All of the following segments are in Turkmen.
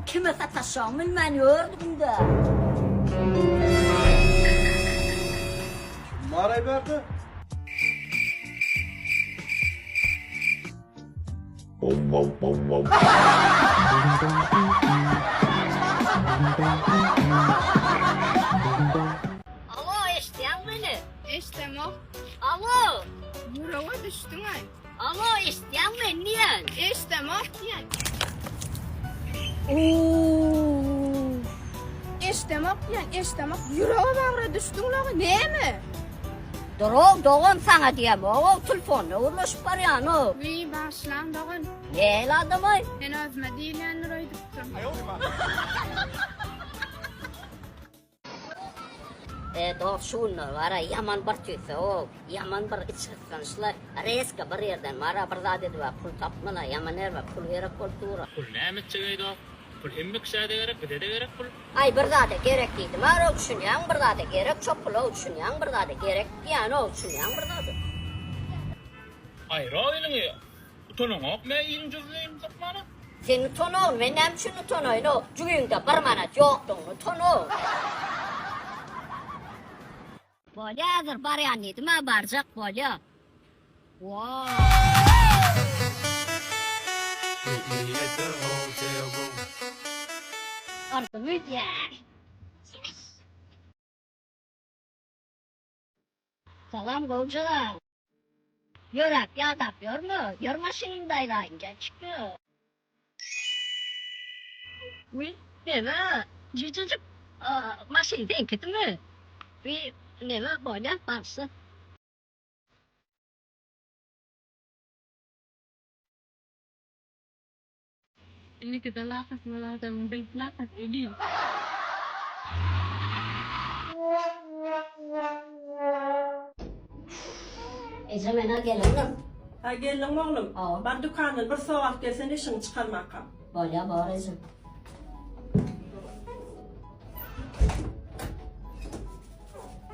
Kime sataşjagymy bilmän ýördüm-dä. Kim bar-aý bärde? Alo, eşidýäňmi meni? Eşdemok. Alo! Ýürege düşdüň-aý. Alo, eşidýäňmi meni diýýän? Eşdemok diýýän. Eşdemok diýýän, eşdemok. Ýürege bagra düşdüň-la, näme? Dur-ow, dogan saňa diýemog-ow, telefonda gürleşip barýan-ow. Wiý, bagyşlaň dogan. Nähili adam-aý? Men özüme diýilýändir öýdüpdim. E, dost, şu günler bar-a, ýaman bir tüýse-ow, ýaman bir içgysgynçly, rezko bir ýerden bar-a, bir zat edib-ä pul tapmaly-a, ýaman erbet pul gerek bolup dur-a. Pul näme etjek-eý, dost? Pul hemme kişä-de gerek, bize-de gerek pul. Aý, bir zada gerek diýdim-ä-row, düşünýäňmi, bir zada gerek şo pul-ow, düşünýäňmi, bir zada gerek diýýän-ow, düşünýäňmi bir zada? Aýra eliňi, utanaňokmy iliň jüzüni sokmana? Sen utanow, men näme üçin utanaýyn-ow, jübiňde bir manat ýokdugyny utanow. Bolýa häzir barýan diýdim-ä, barjak bolýa. Arzuw edýän. Salam gowja. Ýöräp ýadap ýörme, ýör maşynyňda aýlaýyn gel çykýa. Wiý, neme, jüýjüjik, maşyn seňkidimi? Wiý, neme, bolýa, bagyşla. Indikide lakasyny adamyň bilip lakas edin. Eje menä gelendim. Hä geldiňmi oglum? Hawa. Bar dükandan bir sog alyp gelsene işiňi çykarmaka. Bolýa bor eje.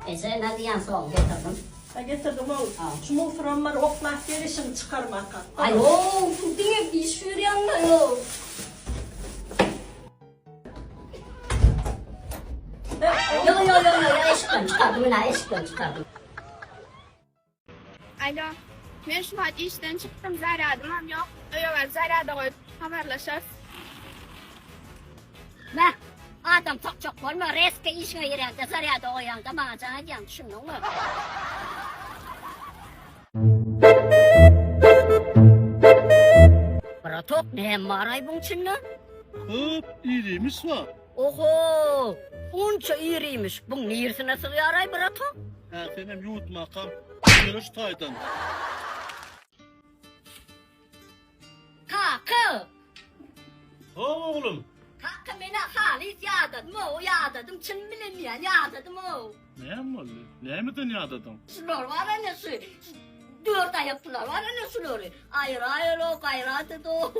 Eje nä diýýän soň getirdim. Hä getirdiň oglum. Şu musuram bar oklap gel işiňi çykarmaka. Aý-ow, diňe iş buýurýaňlaý-ow. Ýo ýo ýo ýo eşikden çykardym ina eşikden çykardym. Alo. Men şu wagt işden çykdym, zarýadymam ýok. Öýe baryp zarýada goýup habarlaşarys. Meh, adam sokjak bolma, reske işiňe gireňde zarýada goýaňda maňa jaň edýäň, düşündiňmi? Bratok, näme baraý buň içinde? Köp irimiş bar. Oho! Onça irimiş, buň nirsine sygýaraý bratok? Hä, senem ýuwutmakam ýöre şu taýdan. Kaka! How oglum. Kaka menä halys ýadadym-ow, ýadadym, çyn bilen diýýän, ýadadym-ow. Näme boldy? Nämeden ýadadyň? Şular bar ene şu, dört aýaklylar bar ene şulary. Aýyraýel-ow, gaýrat et-ow.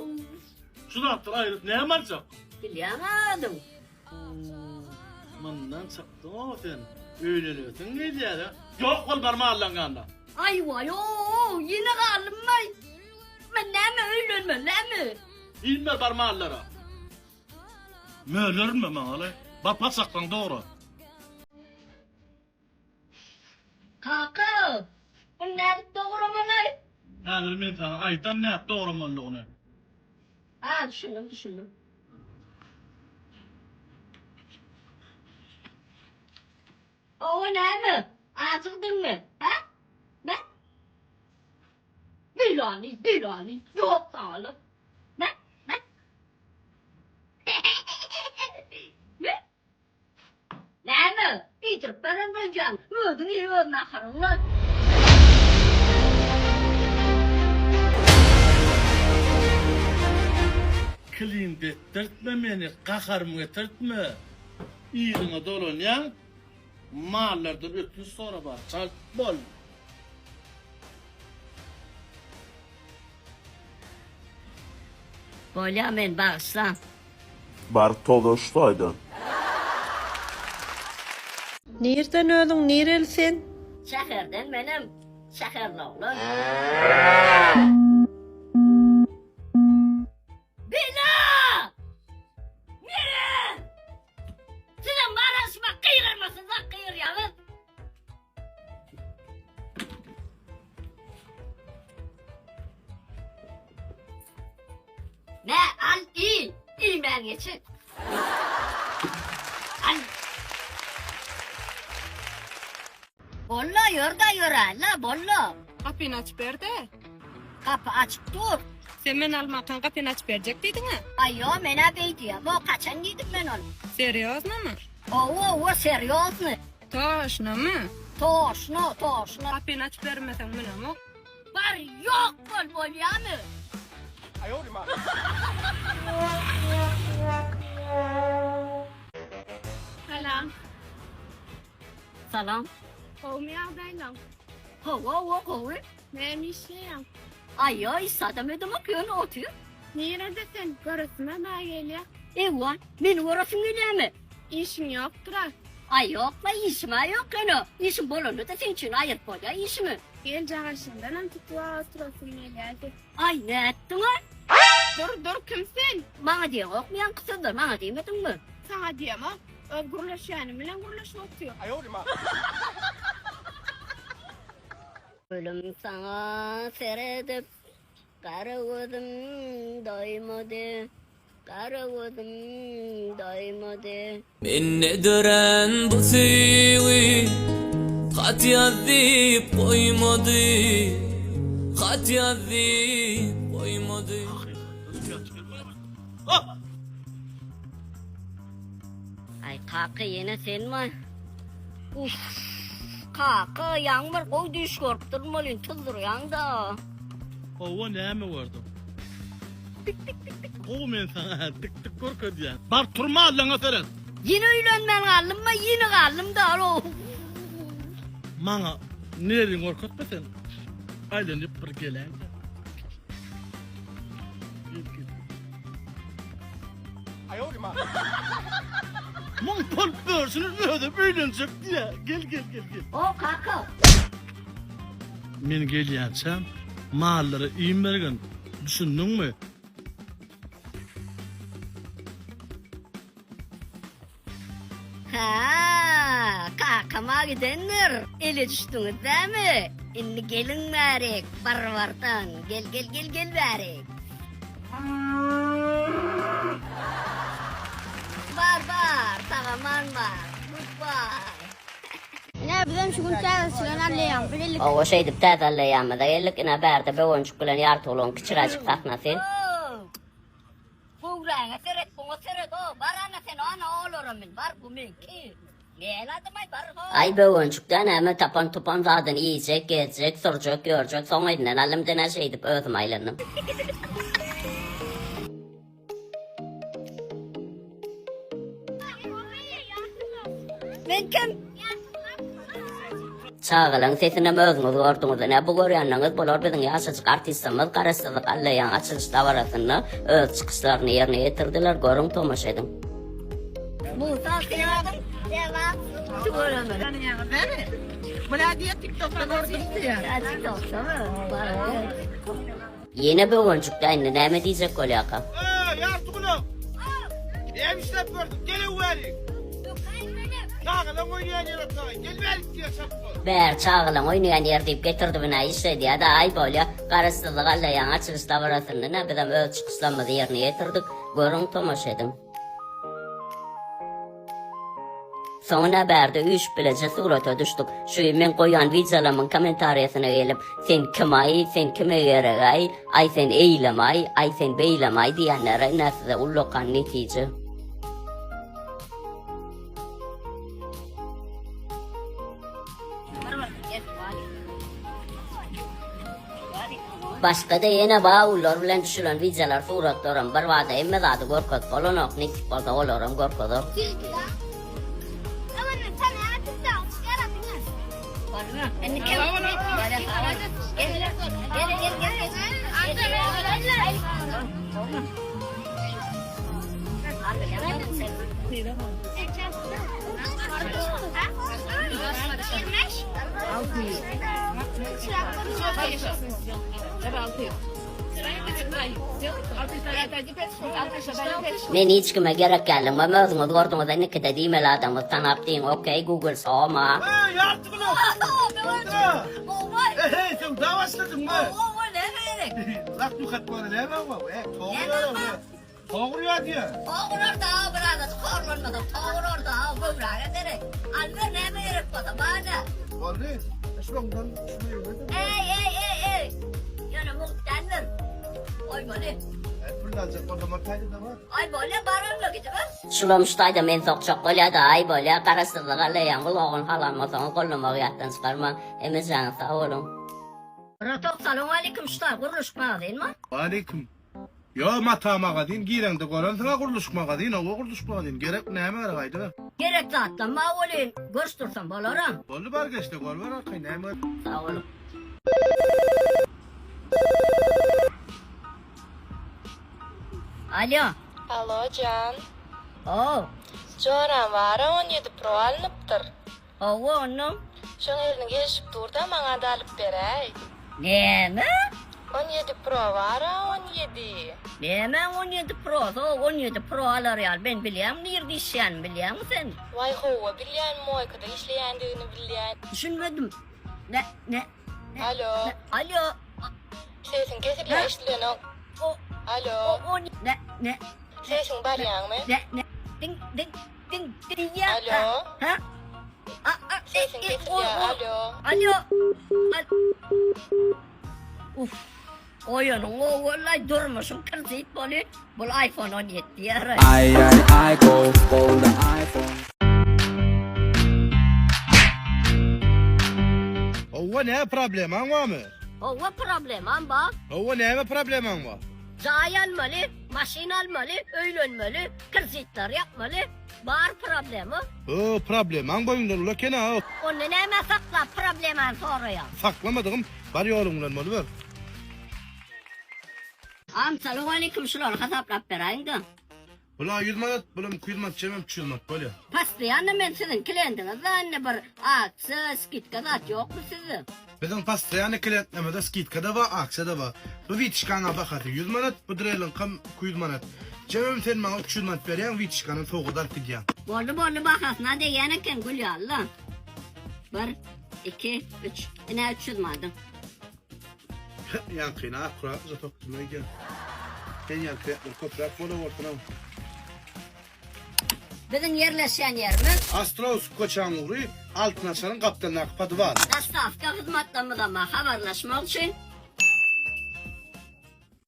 Şu zatlary aýryp näme aljak? Bilýäň özüň. Mundan çykdyň-ow sen. Öýlenesiň gelýär-ä. Ýok bol barma Allaň ýanyna. Aý-waý-ow, ýene galdym-aý. Men näme öýlenmeli näme? Inme barma Allara. Mölerme maňa-laý. Bar paçaklaň dogra. Kaka, bunu nädip dogramaly? Häzir men saňa aýdan nädip dogramalydygyny. Ha, düşündim, düşündim. Owo näme? Ajykdyňmy? Ha? Me? Belany, belany, ýok saňa. Me? Me? Me? Näme? Iýdirip beren bolýaň. Özüň iý öz naharyňy. Klin etdirtme meni, gaharymy getirtme. Yzyňa dolanýaň, mallardan ötünç sora bar, çalt bol. Bolýa men bagyşlaň. Bar toza şu taýdan. Nirden özüň nireli sen? Şäherden menem şäherli oglan. Bela! geçin. Al. Bolla ýör-de ýöräýle, bolla. Gapyny açyp ber-de. Gapy açyk dur. Sen meni almakan gapyny açyp berjek diýdiň-ä. Aý ýo, men-ä beý diýemok, haçan diýdim men ony? Serýoznymy? Hawa, hawa, serýozny. Toşnomy? Toşno, toşno. Gapyny açyp bermeseň münemok. Bar ýok bol bolýamy? Salam. Salam. Gowumy ýagdaýlaň? Hawa, hawa, gowy. Näme işleýäň? Aý, ýo, iş zadam edemok, ýöne otyr. Nirede sen? Göresim-ä gelýä. Ewa, meni göresiň gelýämi? Işiň ýokdur-a? Aý, ýok-la, işim-ä ýok, ýöne işim bolanda-da seň üçin aýyryp bolýa işimi. Geljagaşyňdanam tutup-a oturasym gelýärdi. Aý, nätdiň-aý? Dur, dur, kim sen? Maňa diýeňokmy ýaňky sözleri, maňa diýmediňmi? Saňa diýemok. Öz gürleşýänim bilen gürleşip otyr. Gülüm saňa seredip, gara gözüm doýmady, gara gözüm doýmady. Mende dörän bu söýgi Hat ýaz diýip goýmady Hat ýaz diýip goýmady. Aý kaka ýene senmi? Uff. Kaka ýaňy bir gowy düýş görüpdirin welin tyzdyrýaňda. Hawa näme gördüň? Tik tik tik tik gowy men saňa tik tik görkezýän. Bar turma allaňa seret. Ýene öýlenmän galdymma ýene galdym da alo. Maňa neriňi görkezme sen. Aýlanyp bir geläýde. Gel gel. Muň bolup ýörşüni özem öýlenjek diýýä. Gel gel gel gel. O kaka. Men gelýänçäm mallara iým bergin. Düşündiňmi? Hä, kakama gidendir. Ele düşdüňiz dämi? Indi geliň bärik, bar-bardan. Gel, gel, gel, gel bärik. Bar, bar, sag-aman bar. Goodbye. Ine bizem şu gün täzeçilen alleýamyza geldik. Hawa, şeýdip täze alleýamyza geldik. Ine, bärde Böwenjik bilen Ýartygulagyň kiçiräjik sahnasy. Göwräňe seret, buňa seret-o, bar ana sen ana olara min, bar bu meňki. Men adymaý bar ho. Aý böwenjik-dä näme tapan tupan zadyny iýjek, gezjek, sürjek, ýörjek, soň elinden alym dene şeýdip özüm aýlandym. Men kim? Çagalaň sesinem özüňiz gördüňiz. Ine bu görýänleriňiz bular biziň ýaşajyk artistlerimiz Garaşsyzlyk alleýaň açylyş dabarasynda öz çykyşlaryny ýerine ýetirdiler. Görüň tomaşa ediň. Musa seň adyň Jebap tüweleme. Tanýaňyz dämi? Bular diýýär TikTokda gördüm diýýär. TikTokdamy? Ýene böwenjikdä indi näme diýjek bolýaka. Eý, Ýartygulak! Näme işläp gördüň? Gel öwwälik! Çagalaň oýnaýan ýeri otaý. Gel bärik diýýär çapba. Bäri çagalaň oýnaýan ýeri diýip getirdi bina işledýä-dä aý bolýa. Garaşsyzlyk alleýaň açylyş dabarasynda nä bizem öz çykyşlarymyzy ýerine ýetirdik. Görüň tomaşa ediň. Soňuna bärde üýşüp bileje surata düşdük. Şu meň goýan wideolarymyň kommentariýasyna gelip, sen kim-aý, sen kime gereg-aý, aý sen eýlem-aý, aý sen beýlem-aý diýenlere ine size ullakan netije. Başgada ýene bar ular bilen düşülen wideolar suratlaram bir bada hemme zady görkezip bolanok nesip bolsa olaram görkezer. Men hiç kime gerek geldim. Men özüňiz gördüňiz indikide diýmeli adamyňyz tanap diýiň okey Google soma. Eý, Ýartygulak! Eý, sen dawa başladyňmy? Lak dukat bana näme bu? Eý, togy. Togurýar diýýä. Togurar da biraz horlanmasa togurar da göwräge gerek. Alber näme gerek bolsa bana. Boldy. Şuňdan şuny Ey ey ey ey. Ýöne mugt däldir. Goýmaly. Pul aljak bolsam taýda bar. Aý bolýa baranla gidip. Şulam şutaýda men sokjak bolýada aý bolýa garaşsyzlyk alýaň bul ogul halan bolsaňyz gollamagy ýatdan çykarmaň hemejäňiz sag boluň. Bratok salowmaleýkim şutaý gurluşyk magazynmy? Waleýkim. Ýo mata magazyn gireňde görensiňä gurluşyk magazyn owo gurluşyk magazyn gerek näme gerek aýdyber. Gerek zatlam bar welin görüşdirsem bolaram. Boldy bar geçde görüber arkaýyn näme gerek. Sag boluň. Alo. Alo jan. Ow. Joram bara 17 pro alnypdyr. Hawa onnoň. Şoň elini gelişip durda maňada alyp beräý. Näme? 17 pro bara 17. Nämäň 17 prosy o 17 pro alar ýaly men bilýäň nirde işleýänimi bilýäňmi sen? Waý howwa bilýän moýkada işleýändigini bilýän. Düşünmedim. Ne ne ne Alo. ne alo. Sesiň kesilýär eşidilenok. O Alo. o o ne ne Sesiň barýaňmy? ne ne diň diň diň diýýär. Alo. Ha? A a Sesiň e, e, o, kesilýär o. alo. Alo. Al. Uf. Oýanyň owallaý durmuşyň kredit boly bul iPhone 17 diýer. Ay ay ay go golda iPhone. Owa ne problemaň barmy? Owa problemam bar. Owa näme problemaň bar? Jaý almaly, maşyn almaly, öýlenmeli, kreditler ýapmaly. Bar problema. O problemaň boýuňdan uly eken ha. Onda näme saklap problemany soraýaň? Saklamadygym bar ýoluň bilen boluber. Am salowmaleýkim şulary hasaplap beräýiňdä. Bula 100 manat, bulam 200 manat, jemem 300 manat bolýar. Postoýanno men siziň kliendiňiz-da indi bir aksiýa, skidka zat ýokmy sizde? Biziň postoýanno klientlerimizde skidka-da bar, aksiýa-da bar. Bu witişkaňa bahasy 100 manat, bu dreliňkam 200 manat. Jemem sen maňa 300 manat berýäň, witişkanam sowgat alyp gidýäň. Boldy boldy bahasyna degýän eken gül ýaly-la. Bir, iki, üç. Ine 300 manadyň. Ýaňkyny akuratlyja sokdum öýdýän. Sen ýaňky ýatlar köpräk bola bolsun-ow. Biziň ýerleşýän ýerimiz. Ostrowsk köçäň ugry, Altyn Açaryň gapdalyndaky podwal. Dostawka hyzmatlarymyzam bar habarlaşmak üçin.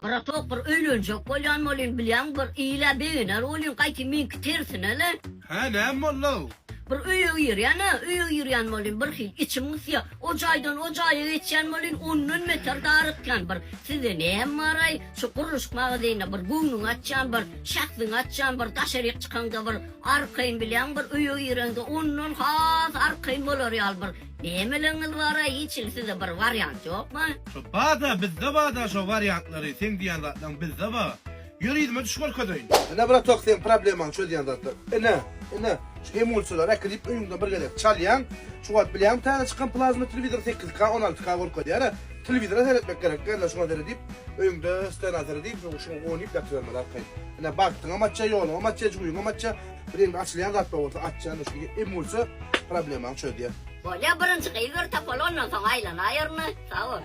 Bratok bir öýlenjek bolýan bolýyn bilýäňmi bir ile begener bolýyn gaýty meňki tersine-le. Hä näme boldy-ow? Bir öýe girýän-ä, öýe girýän bolýyn bir hili içim gysýa. O jaýdan o jaýa geçýän bolýyn ondan beter darykýan bir. Sizde näme bar-aý? Şu gurluşyk magazynda bir göwnüňi açýan bir, şähdiňi açýan bir, daşaryk çykaňda bir arkaýyn bilýäňmi bir öýe gireňde ondan has arkaýyn bolar ýaly bir nämeleňiz bar-aý hiç hili sizde bir wariant ýokmy? Şo bar-da bizde bar-da şo wariantlary seň diýýän zatlaň bizde bar. Ýör yzyma düş görkezeýin. Ine bratok seň problemaňy çözýän zatlar. Ine, ine, şu emulsiýalary äkidip öýüňde bir gezek çalýaň. Şu wagt bilýäňmi täze çykan plazma telewizor 8K 16K görkezýär-ä. Telewizora seretmek gerek däl-de şuňa seredip, öýüňde stena seredip, şuňa onyp ýatybermeli arkaýyn. Ine bagtyňam açýar, ýoluňam açýar, jübiňem açýar. Bir ýeriňde açylýan zat bar bolsa açýan şu emulsiýa problemaňy çözýär. Bolýa birinji gyz bir tapaly ondan soň aýlanaýaryn. Sag bol.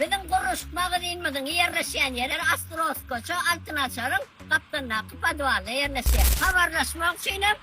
Biziň gurluşyk magazynymyzyň ýerleşýän ýeri Ostrowskoça Altyn Açaryň gapdalyndaky podwalda ýerleşýär. Habarlaşmak üçin hem.